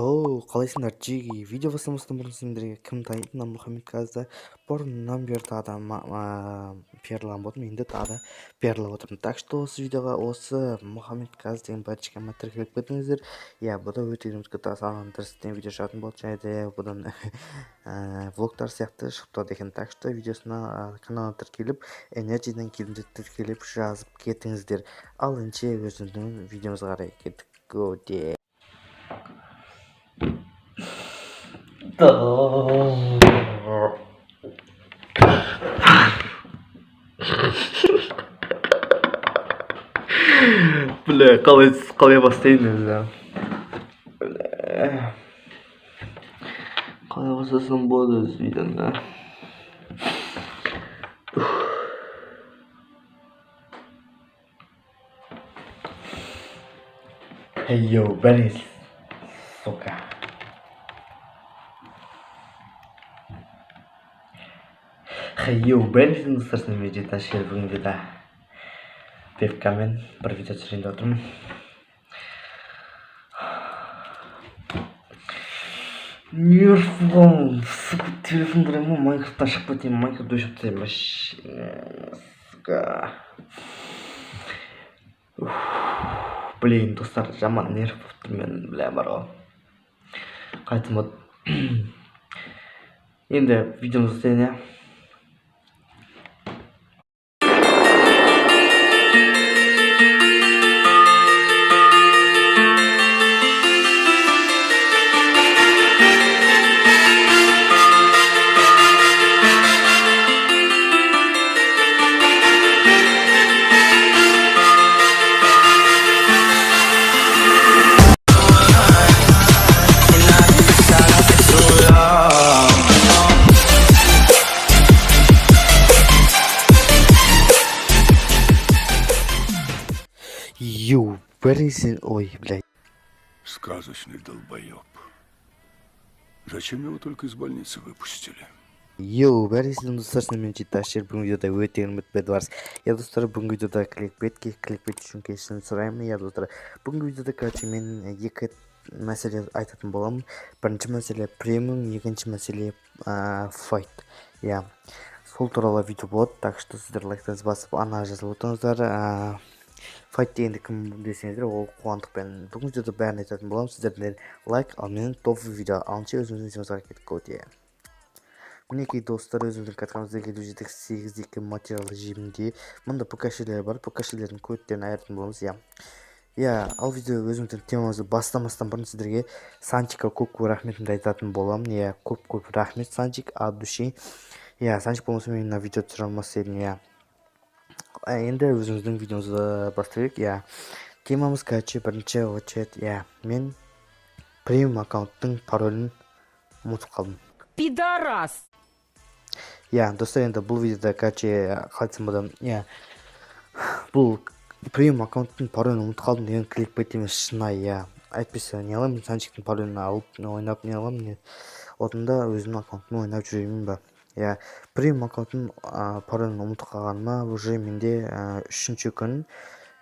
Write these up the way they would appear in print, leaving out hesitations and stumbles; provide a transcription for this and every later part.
Оу, қалайсыңдар, Джиги? Видео бастамастан бұрын сендерге кім танитын Мұхаммед Казды бұрыннан бері тағы да пиарлаған болдым, енді тағы да пиарлап отырмын. Так что осы видеоға осы Мұхаммед Каз деген подписчикама тіркеліп кетіңіздер. Иә, бұда өте керемет дұрыс видео шығатын болды, және де бұдан влогтар сияқты шығып тұрады екен. Так что видеосына каналына тіркеліп, Energy'дан келінді тіркеліп жазып кетіңіздер. Ал ендеше өзіміздің видеомызға қарай кеттік. Го де. Бля, қалай бастайын өзі? Бля. Қалай бастасам болады өзі видеоны? Hey yo, Benny, сука. Хей, бәріңіздің достар, сіздермен Жеташер. Бүгінгі да вебкаммен бір видео түсірейін деп отырмын. Нерв болған, сука, телефон қараймын ғой, Майнкрафттан шығып кетейін, Майнкрафт өшіріп тастаймын вообще, сука. Блин, достар, жаман нерв болып тұрмын мен, бля, бар ғой. Қалай айтсам болады. Енді видеомызды бастайын, иә. Ю, бәріңізді... Ой, блядь. Сказочный долбоеб. Зачем его только из больницы выпустили? Йоу, бәріңіздің достар, сіздермен Жеташер. Бүгінгі видеода өте керемет Bedwars. Я, достар, бүгінгі видеода кликбейт, кликбейт үшін кешірім сұраймын. Я, достар, бүгінгі видеода, короче, мен екі мәселе айтатын боламын. Бірінші мәселе премиум, екінші мәселе файт. Я, сол туралы видео болады, так что сіздер лайктарыңызды басып, ана жазылып отырыңыздар. Файт дегенді кім десеңіздер, ол Қуандықпен. Бүгінгі видеода бәрін айтатын боламын. Сіздерден лайк, ал менен топ видео. Алынша өзіміздің видеомызға кеттік. Өте. Мінекей, достар, өзіміздің каткамызда келіп жеттік. 8-2 материал жебінде. Мұнда ПКшелер бар, ПКшелердің көттерін айыратын боламыз, иә. Иә, ал видео өзіміздің темамызды бастамастан бұрын сіздерге Санчикқа көп-көп рахметімді айтатын боламын. Иә, көп-көп рахмет, Санчик, от души. Иә, Санчик болмаса мен мына видео түсіре алмас едім, иә. Енді өзіміздің видеомызды бастайық, иә. Темамыз, короче, бірінші очередь, иә, мен премиум аккаунттың паролін ұмытып қалдым. Пидорас! Иә, достар, енді бұл видеода, короче, қалай айтсам болады, иә, бұл премиум аккаунттың паролін ұмытып қалдым деген кликбейт емес, шынайы, иә. Әйтпесе не аламын, Санчиктің паролін алып ойнап не аламын, не одан да өзімнің аккаунтыммен ойнап жүре бермеймін ба. Иә, премиум аккаунттың паролін ұмытып қалғаныма уже менде үшінші күн,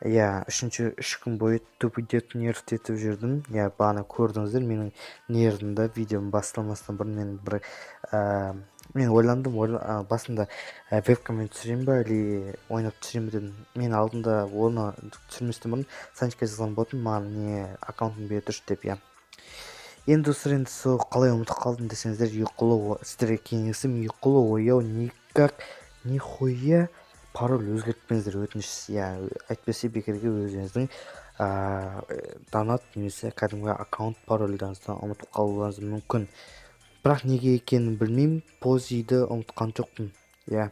иә, үш күн бойы тупить нервтетіп жүрдім. Иә, бағана көрдіңіздер менің нервімді, видеом басталмастан бұрын мен бір мен ойландым, басында вебкаммен түсірейін ба или ойнап түсірейін бе дедім. Мен алдында оны түсірместен бұрын Санчикке жазған болатынмын, маған не аккаунтын бере тұршы деп, иә. Енді достар, енді сол қалай ұмытып қалдым десеңіздер, ұйқылы, сіздерге кеңесім, ұйқылы ояу никак нихуя пароль өзгертпеңіздер, өтініш, иә. Әйтпесе бекерге өзіңіздің донат немесе кәдімгі аккаунт парольдарыңызды ұмытып қалуларыңыз мүмкін. Бірақ неге екенін білмеймін, позиді ұмытқан жоқпын, иә.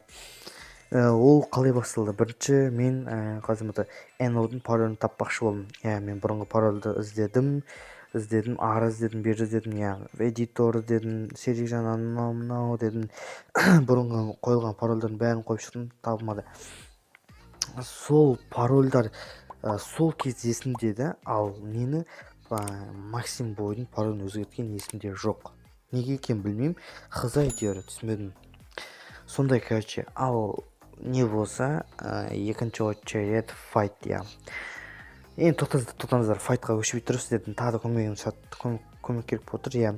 Ол қалай басталды? Бірінші мен қалай НО-дың паролін таппақшы болдым. Иә, мен бұрынғы парольді іздедім, іздедім, ары іздедім, бері іздедім, иә, эдитор дедім, Серікжан анау мынау дедім. Бұрынғы қойылған парольдардың бәрін қойып шықтым, табылмады. Сол парольдар сол кез есімде да, ал нені Максим Бойдың паролін өзгерткен есімде жоқ. Неге екенін білмеймін, хз, әйтеуір түсінбедім. Сондай, короче, ал не болса, екінші очередь файт, иә. Енді тоқтаңыздар, файтқа көшпей тұрып сіздердің тағы да көмегім Көмек керек болып отыр, иә.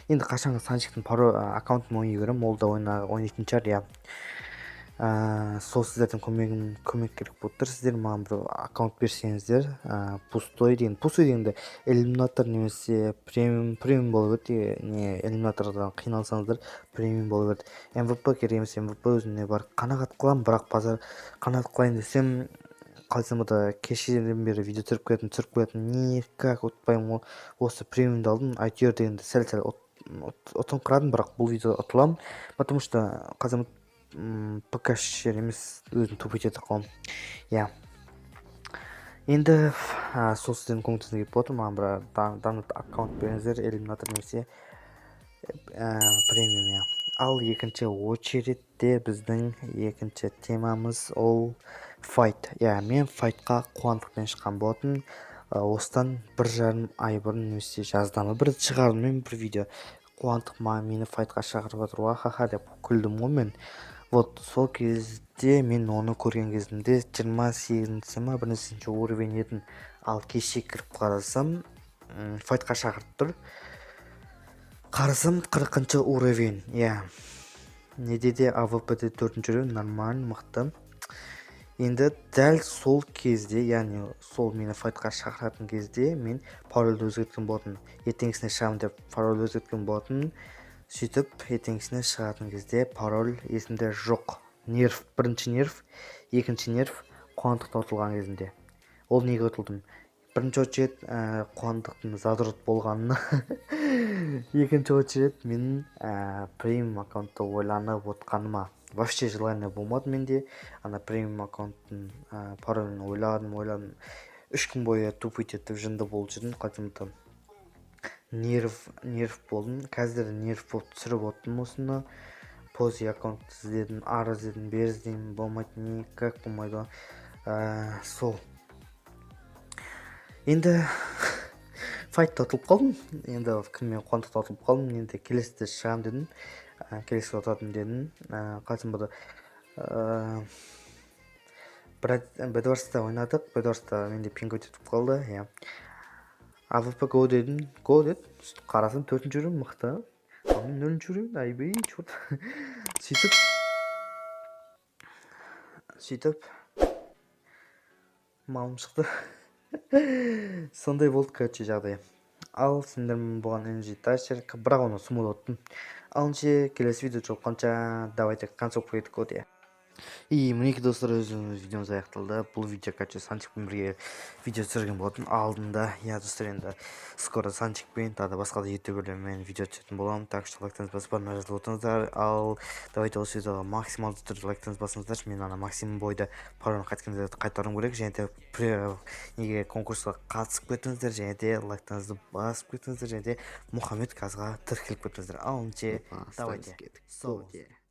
Енді қашанғы Санчиктің пароль аккаунтын ойнай беремін, ол да ойнайтын шығар, иә. Сол сіздердің көмек керек болып тұр. Сіздер маған бір аккаунт берсеңіздер, пустой деген, пустой дегенде иллюминатор немесе премиум бола береді. Не, иллюминатордан қиналсаңыздар, премиум бола береді. МВП керек емес, МВП өзімде бар, қанағат қыламын. Бірақ базар қанағат қылайын десем, қалай айтсам болады, кешеден бері видео түсіріп келатырмын, түсіріп келатырмын, никак ұтпаймын ғой. Осы премиумды алдым, әйтеуір дегенде сәл сәл ұтыңқырадым, бірақ бұл видеода ұтыламын, потому что қазір ПК емес, өзім тупить етіп қаламын, иә. Енді сол сіздердің көмектесіңіз керек болып отыр. Маған бір донат аккаунт беріңіздер, иллюминатор немесе премиум, иә. Ал екінші очередьте біздің екінші темамыз ол файт, иә. Мен файтқа Қуандықпен шыққан болатын. Осыдан 1,5 ай бұрын немесе жазда ма, бір шығардым мен бір видео. Қуандық маған, мені файтқа шақырып жатыр, уахаха деп күлдім ғой мен. Вот сол кезде мен оны көрген кезімде 28-ші ма, бір нәрсешінші уровень едім. Ал кеше кіріп қарасам, файтқа шақырып тұр, қарасам, 40-ыншы уровень, иә. Неде де, АВП-де төртінші уровень, нормально, мықты. Енді дәл сол кезде, яғни сол мені файтқа шақыратын кезде мен парольді өзгерткен болатынмын. Ертеңгісіне шығамын деп пароль өзгерткен болатынмын. Сөйтіп ертеңгісіне шығатын кезде пароль есімде жоқ. Нерв, бірінші нерв. Екінші нерв Қуандықта ұтылған кезімде. Ол неге ұтылдым? Бірінші очередь Қуандықтың задрот болғанына, екінші очередь менің премиум аккаунтты ойланып отқаныма. Вообще желание болмады менде. Ана премиум аккаунттың паролін ойладым, ойладым, 3 күн бойы тупить етіп, жынды болып жүрдім. Қайтадан нерв болдым. Қазір нерв болып түсіріп отырмын осыны. Пози аккаунт іздедім, ары іздедім, бері іздеймін, болмайды, никак болмайды ғой. Сол енді файтта ұтылып қалдым. Енді кіммен? Қуандықта ұтылып қалдым. Енді келесіде шығамын дедім, келесі ұтатынмын дедім. Қалай айтсам болады, Бедварста ойнадық. Бедварста менде пинг өтіп қалды, иә. АВП го дедім, го деді. Сөйтіп қарасам, төртінші уровень, мықты, ал мен нөлінші уровень, айбей, черт. Сөйтіп малым шықты. Сондай болды, короче, жағдай. Ал сендермен болған NG Ташер, бірақ оны сумуда ұттым. Ал келесі видео жолыққанша, давайте, концовка кеттік қой, иә. И мінекей, достар, өзіміз видеомыз аяқталды. Бұл видео, короче, Санчикпен бірге видео түсірген болатын алдында, иә. Достар, енді скоро Санчикпен, тағы да басқа да ютуберлермен видео түсіретін боламын. Так что лайктарыңызды басып, барына жазылып отырыңыздар. Ал давайте осы видеоға максималды түрде лайктарыңызды басыңыздаршы. Мен ана Максим бойды паролін қайткенде қайтаруым керек. Және де неге конкурсқа қатысып кетіңіздер, және де лайктарыңызды басып кетіңіздер, және де Мұхаммед Казға тіркеліп кетіңіздер. Ал давайте, кеттік. Сау болыңыздар.